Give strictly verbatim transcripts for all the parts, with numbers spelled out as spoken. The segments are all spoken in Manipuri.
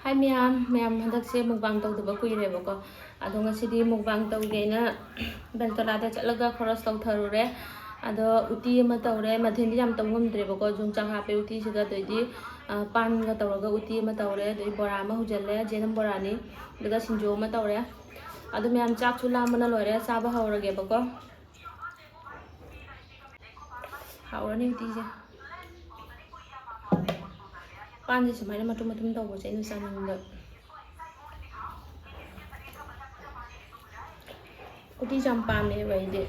ꯍꯥꯏ ꯃꯌꯥꯝ, ꯃꯌꯥꯝ ꯍꯟꯗꯛꯁꯦ mukbang ꯇꯧꯗꯕ ꯀꯨꯏꯔꯦꯕꯀꯣ꯫ ꯑꯗꯣ ꯉꯁꯤꯗꯤ mukbang ꯇꯧꯒꯦꯅ ꯕꯦꯜꯇꯣꯂꯥꯗ ꯆꯠꯂꯒ ꯈꯣꯔꯁ ꯇꯧꯊꯔꯨꯔꯦ꯫ ꯑꯗꯣ ꯎꯇꯤ ꯑꯃ ꯇꯧꯔꯦ, ꯃꯊꯦꯜꯗꯤ ꯌꯥꯝ ꯇꯧ ꯉꯝꯗ꯭ꯔꯦꯕꯀꯣ, ꯌꯣꯡꯆꯥꯛ ꯍꯥꯞꯄꯦ ꯎꯇꯤꯁꯤꯗ꯫ ꯑꯗꯩꯗꯤ, ꯑ, ꯄꯥꯟꯒ ꯇꯧꯔꯒ ꯎꯇꯤ ꯑꯃ ꯇꯧꯔꯦ, ꯑꯗꯩ ꯕꯣꯔꯥ ꯑꯃ ꯍꯧꯖꯤꯜꯂꯦ, ꯖꯦꯅꯝ ꯕꯣꯔꯥꯅꯤ, ꯑꯗꯨꯒ ꯁꯤꯡꯖꯨ ꯑꯃ ꯇꯧꯔꯦ꯫ ꯑꯗꯨ ꯃꯌꯥꯝ ꯆꯥꯛꯁꯨ ꯂꯥꯝꯕꯅ ꯂꯣꯏꯔꯦ, ꯆꯥꯕ ꯍꯧꯔꯒꯦꯕꯀꯣ꯫ ꯍꯥꯎꯔꯅꯤ ꯎꯇꯤꯁꯦ꯫ ꯄꯥꯟꯁꯦ ꯁꯨꯃꯥꯏꯅ ꯃꯇꯨꯝ ꯃꯇꯨꯝ ꯇꯧꯕꯁꯦ ꯑꯩꯅ ꯆꯥꯅꯤꯡꯕ꯫ ꯎꯇꯤꯁꯦ ꯌꯥꯝ ꯄꯥꯝꯃꯦꯕ ꯑꯩꯗꯤ꯫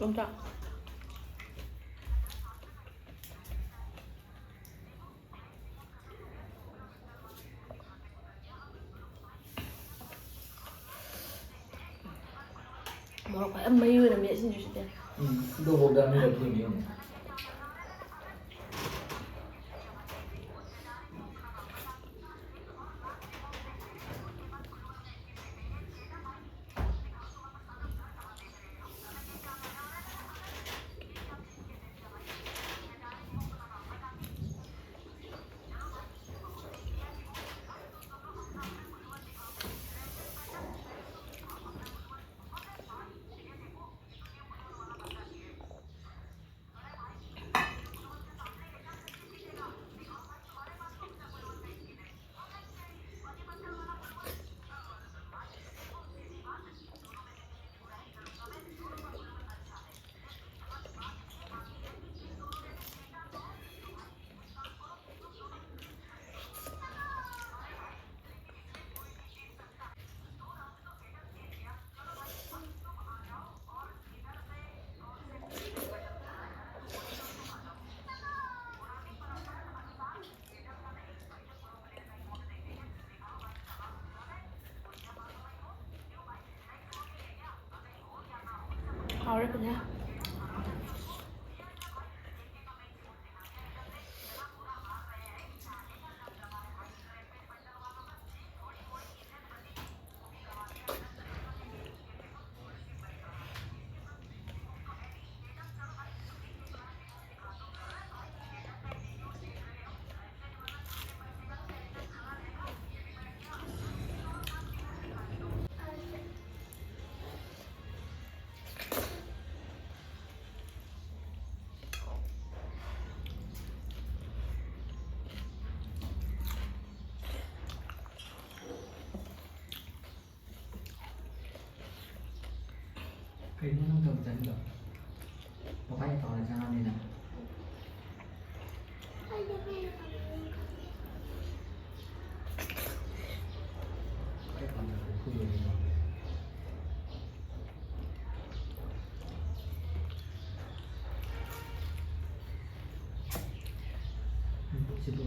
ꯌꯣꯡꯆꯥꯛ꯫ ꯃꯣꯔꯣꯛ ꯐꯖꯅ ꯃꯍꯤ ꯑꯣꯏꯅ ꯃꯦꯠꯁꯤꯟꯗꯣꯏꯁꯤꯗꯤ꯫ ꯎꯝ, ꯑꯗꯨꯐꯥꯎꯗ ꯑꯅꯤꯔꯛ ꯌꯦꯡꯉꯦ꯫ ꯍꯥꯎꯔꯦ ꯐꯖꯅ꯫ ꯀꯩꯅꯣ ꯅꯪ ꯇꯧꯕ ꯆꯠꯂꯤꯗꯣ? ꯄꯄꯥ ꯑꯦꯀꯥꯎꯟꯗ ꯆꯪꯉꯕꯅꯤꯅ꯫ ꯄꯄꯥ ꯑꯦꯀꯥꯎꯟꯗ ꯆꯪꯉꯒ ꯐꯨꯗꯣꯏꯅꯦ꯫ ꯁꯤꯕꯨ꯫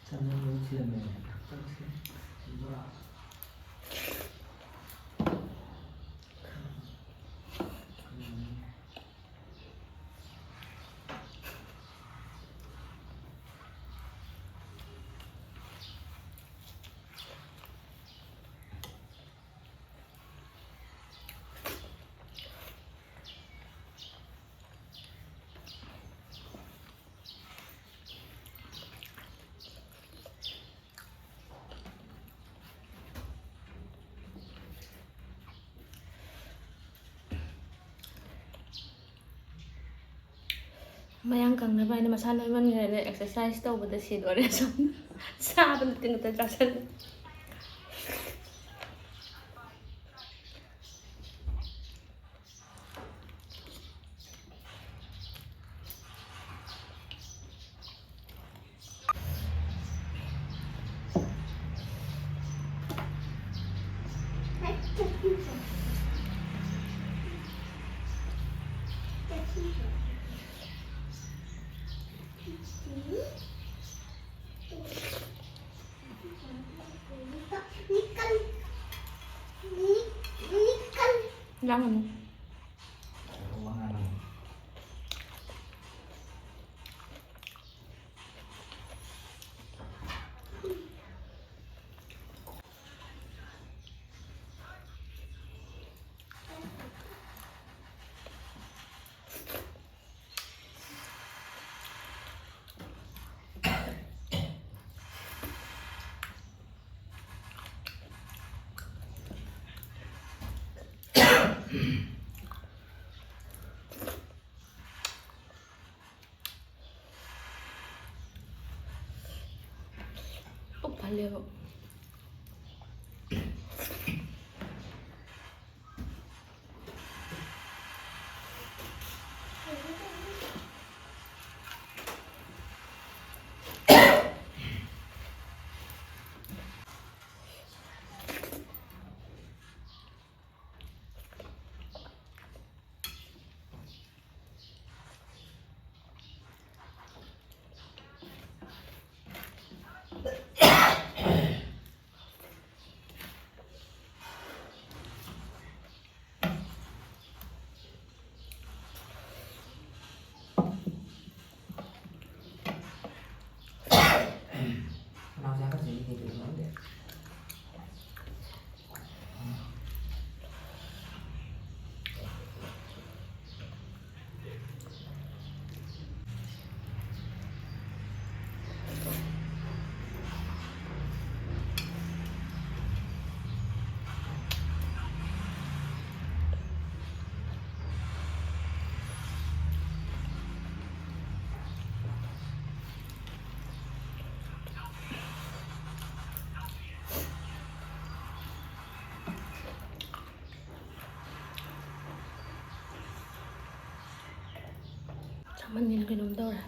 ꯆꯅꯝ ꯂꯣꯏ ꯊꯤꯔꯝꯃꯦ꯫ ꯆꯪꯁꯤ꯫ ꯕꯣꯔꯥ꯫ ꯃꯌꯥꯡ ꯀꯪꯅꯕ ꯍꯥꯏꯅ ꯃꯁꯥ ꯅꯣꯏꯃꯟꯈ꯭ꯔꯦꯅ exercise ꯇꯧꯕꯗ ꯁꯤꯗꯣꯔꯦ꯫ ꯑꯁꯣꯝ ꯆꯥꯕ ꯅꯠꯇꯦ, ꯅꯠꯇ ꯆꯥꯁꯜꯂꯦ꯫ ꯂꯥꯡꯒꯅꯨ꯫ ꯄꯨꯛ ꯊꯜꯂꯦꯕ꯫ ꯆꯥꯃꯟꯒꯤꯅ ꯀꯩꯅꯣꯝ ꯇꯧꯔꯦ꯫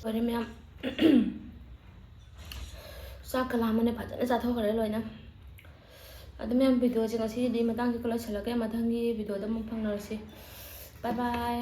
ꯂꯣꯏꯔꯦ ꯃꯌꯥꯝ꯫ ꯆꯥꯛꯀ ꯂꯥꯝꯃꯅꯦ, ꯐꯖꯅ ꯆꯥꯊꯣꯛꯈ꯭ꯔꯦ ꯂꯣꯏꯅ꯫ ꯑꯗꯨ ꯃꯌꯥꯝ, ꯚꯤꯗꯤꯑꯣꯁꯦ ꯉꯁꯤꯒꯤꯗꯤ ꯃꯇꯥꯡꯁꯤꯗ ꯂꯣꯏꯁꯤꯜꯂꯒꯦ꯫ ꯃꯊꯪꯒꯤ ꯚꯤꯗꯤꯑꯣꯗ ꯑꯃꯨꯛ ꯐꯪꯅꯔꯁꯤ꯫ ꯕꯥꯏ ꯕꯥꯏ꯫